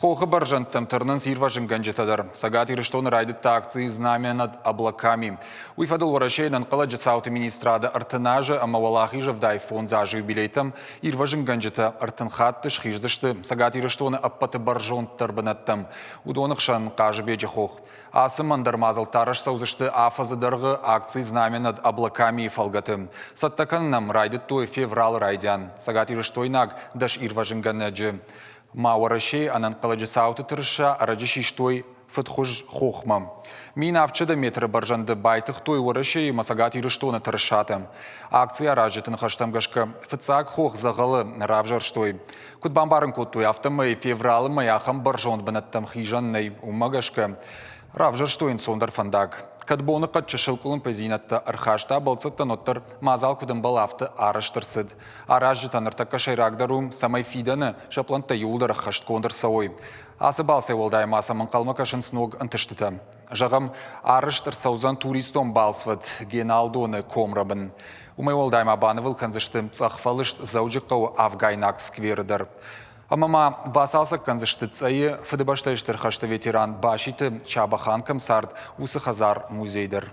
Хохы бӕрзӕндтӕм тырнынц ирвӕзынгӕнджытӕ дӕр. Цӕгат Ирыстоны райдыдта акци «Знамя над облаками». Уый фӕдыл Уӕрӕсейы ӕнӕнхъӕлӕджы цауты министрады 30 азы ӕмӕ Уӕлахизы 75 азы юбилейтӕм ирвӕзынгӕнджытӕ 30 хатты схиздзысты Цӕгат Ирыстоны ӕппӕты бӕрзонддӕр бынӕттӕм. Уыдоны хсӕн Хъазыбеджы хох. Ацы мӕндӕр мадзӕлттӕ арӕзт цӕудзысты афӕдзы дӕргъы акци «Знамя над облаками»-йы фӕлгӕты. Цӕттӕ кӕнын ӕм райдыдтой февралы райдиан. Цӕгатирыстойнаг дӕс ирвӕзынгӕнӕджы ма Уӕрӕсейы ӕнӕнхъӕлӕджы цауты тырыса ӕрӕджы систой фыдхуыз хохмӕ. 1700 метры бӕрзӕнды байтыгътой Уӕрӕсейы ӕмӕ Цӕгат Ирыстоны тырысатӕ. Акци аразджыты ныхӕстӕм гӕсгӕ, фыццаг хох дзӕгъӕлы равзӕрстой. Куыд бамбарын кодтой, афтӕмӕй февралы мӕй ахӕм бӕрзонд бынӕттӕм хизӕн нӕй, уымӕ гӕсгӕ равзӕрстой ӕнцондӕр фӕндаг. Кӕд боныхъӕд чысыл къуылымпыдзинӕдтӕ ӕрхаста бӕлццӕттӕн, уӕддӕр мадзал куыд ӕмбӕлы, афтӕ арӕзт ӕрцыд. Аразджытӕн ныртӕккӕ сӕйрагдӕр у, цӕмӕй фидӕны сӕ пълӕнттӕ иууылдӕр ӕххӕстгонд ӕрцӕуой. Ацы балцӕй уӕлдай ма сӕм ӕнхъӕлмӕ кӕсынц ног ӕнтыстытӕ. Зӕгъӕм, арӕзт ӕрцӕудзӕн туристон балцвӕд Геналдоны комрӕбын. Уымӕй уӕлдай ма банывыл кӕндзысты цъӕхфӕлыст Дзӕуджыхъӕуы афгайнаг скверы дӕр. Ӕмӕ ма бацалцӕг кӕндзысты Цъӕйы Фыдыбӕстӕйы Стыр хӕсты ветеран Баситы Чабӕхан кӕм цард, уыцы хӕдзар-музей дӕр.